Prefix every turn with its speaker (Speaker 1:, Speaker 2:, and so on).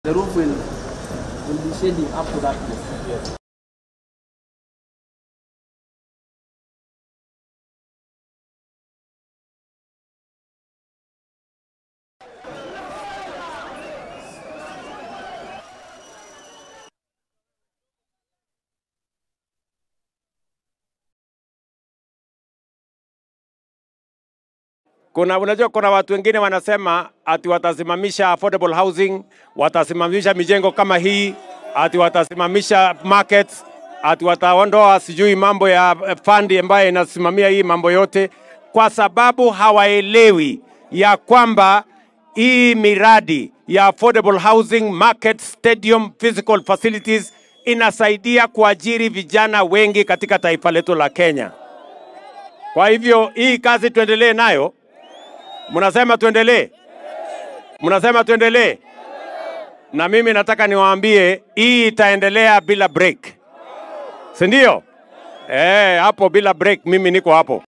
Speaker 1: The roof will be shading up to that place. Yes.
Speaker 2: Kuna, unajua kuna watu wengine wanasema ati watasimamisha affordable housing, watasimamisha mijengo kama hii, ati watasimamisha markets, ati wataondoa sijui mambo ya fund ambayo inasimamia hii mambo yote, kwa sababu hawaelewi ya kwamba hii miradi ya affordable housing, market, stadium, physical facilities inasaidia kuajiri vijana wengi katika taifa letu la Kenya. Kwa hivyo hii kazi tuendelee nayo. Mnasema tuendelee? Mnasema tuendelee? Na mimi nataka niwaambie hii itaendelea bila break, si ndio? Hapo bila break, mimi niko hapo.